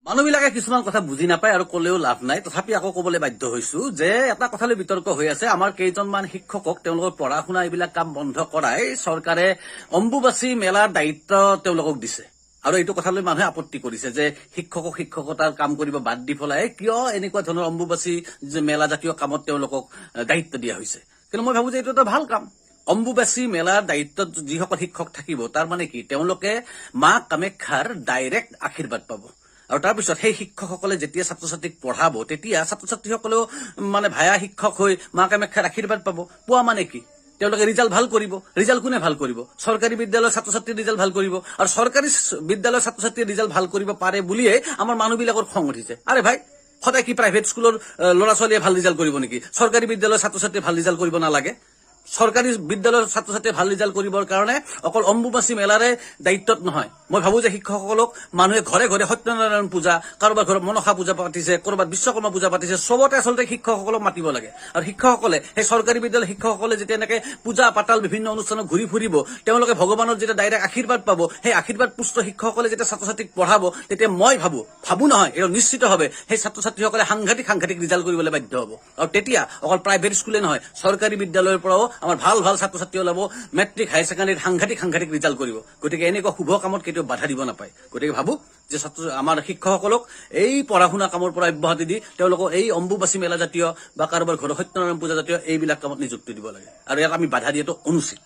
মানুহবিলাকে কিছুমান কথা বুজি নাপায় আৰু ক'লেও লাভ নাই। তথাপি আকৌ ক'বলৈ বাধ্য হৈছো যে এটা কথালৈ বিতৰ্ক হৈ আছে। আমাৰ কেইজনমান শিক্ষকক তেওঁলোকৰ পঢ়া শুনা এইবিলাক কাম বন্ধ কৰাই চৰকাৰে অম্বুবাচী মেলাৰ দায়িত্ব তেওঁলোকক দিছে আৰু এইটো কথালৈ মানুহে আপত্তি কৰিছে যে শিক্ষকক শিক্ষকতাৰ কাম কৰিব বাদ দি পেলাই কিয় এনেকুৱা ধৰণৰ অম্বুবাচী যে মেলা জাতীয় কামত তেওঁলোকক দায়িত্ব দিয়া হৈছে। কিন্তু মই ভাবো যে এইটো এটা ভাল কাম। অম্বুবাচী মেলাৰ দায়িত্বত যিসকল শিক্ষক থাকিব, তাৰ মানে কি, তেওঁলোকে মা কামাখ্যাৰ ডাইৰেক্ট আশীৰ্বাদ পাব আৰু তাৰপিছত সেই শিক্ষকসকলে যেতিয়া ছাত্ৰ ছাত্ৰীক পঢ়াব, তেতিয়া ছাত্ৰ ছাত্ৰীসকলেও মানে ভায়া শিক্ষক হৈ মা কামাখ্যাৰ আশীৰ্বাদ পাব। পোৱা মানে কি, তেওঁলোকে ৰিজাল্ট ভাল কৰিব। ৰিজাল্ট কোনে ভাল কৰিব? চৰকাৰী বিদ্যালয়ৰ ছাত্ৰ ছাত্ৰীৰ ৰিজাল্ট ভাল কৰিব। আৰু চৰকাৰী বিদ্যালয়ৰ ছাত্ৰ ছাত্ৰীয়ে ৰিজাল্ট ভাল কৰিব পাৰে বুলিয়ে আমাৰ মানুহবিলাকৰ খং উঠিছে। আৰে ভাই, সদায় কি প্ৰাইভেট স্কুলৰ ল'ৰা ছোৱালীয়ে ভাল ৰিজাল্ট কৰিব নেকি? চৰকাৰী বিদ্যালয়ৰ ছাত্ৰ ছাত্ৰীয়ে ভাল ৰিজাল্ট কৰিব নালাগে? চৰকাৰী বিদ্যালয়ৰ ছাত্ৰ ছাত্ৰীয়ে ভাল ৰিজাল্ট কৰিবৰ কাৰণে অকল অম্বুবাচী মেলাৰে দায়িত্বত নহয়। মই ভাবো যে শিক্ষকসকলক মানুহে ঘৰে ঘৰে সত্যনাৰায়ণ পূজা, কাৰোবাৰ ঘৰত মনসা পূজা পাতিছে, ক'ৰবাত বিশ্বকৰ্মা পূজা পাতিছে, চবতে আচলতে শিক্ষকসকলক মাতিব লাগে। আৰু শিক্ষকসকলে, সেই চৰকাৰী বিদ্যালয়ৰ শিক্ষকসকলে যেতিয়া এনেকে পূজা পাতল বিভিন্ন অনুষ্ঠানত ঘূৰি ফুৰিব, তেওঁলোকে ভগৱানৰ যেতিয়া ডাইৰেক্ট আশীৰ্বাদ পাব, সেই আশীৰ্বাদ পুষ্ট শিক্ষকসকলে যেতিয়া ছাত্ৰ ছাত্ৰীক পঢ়াব, তেতিয়া মই ভাবো, ভাবো নহয়, এইটো নিশ্চিতভাৱে সেই ছাত্ৰ ছাত্ৰীসকলে সাংঘাতিক সাংঘাতিক ৰিজাল্ট কৰিবলৈ বাধ্য হ'ব। আৰু তেতিয়া অকল প্ৰাইভেট স্কুলে নহয়, চৰকাৰী বিদ্যালয়ৰ পৰাও আমাৰ ভাল ভাল ছাত্ৰ ছাত্ৰী ওলাব, মেট্ৰিক, হায়াৰ ছেকেণ্ডেৰীত সাংঘাতিক সাংঘাতিক ৰিজাল্ট কৰিব। গতিকে এনেকুৱা শুভ কামত কেতিয়াও বাধা দিব নাপায়। গতিকে ভাবো যে ছাত্ৰ আমাৰ শিক্ষকসকলক এই পঢ়া শুনা কামৰ পৰা অব্যাহতি দি তেওঁলোকক এই অম্বুবাচী মেলা জাতীয় বা কাৰোবাৰ ঘৰত সত্যনাৰায়ণ পূজা জাতীয় এইবিলাক কামত নিযুক্তি দিব লাগে আৰু ইয়াক আমি বাধা দিয়াটো অনুচিত।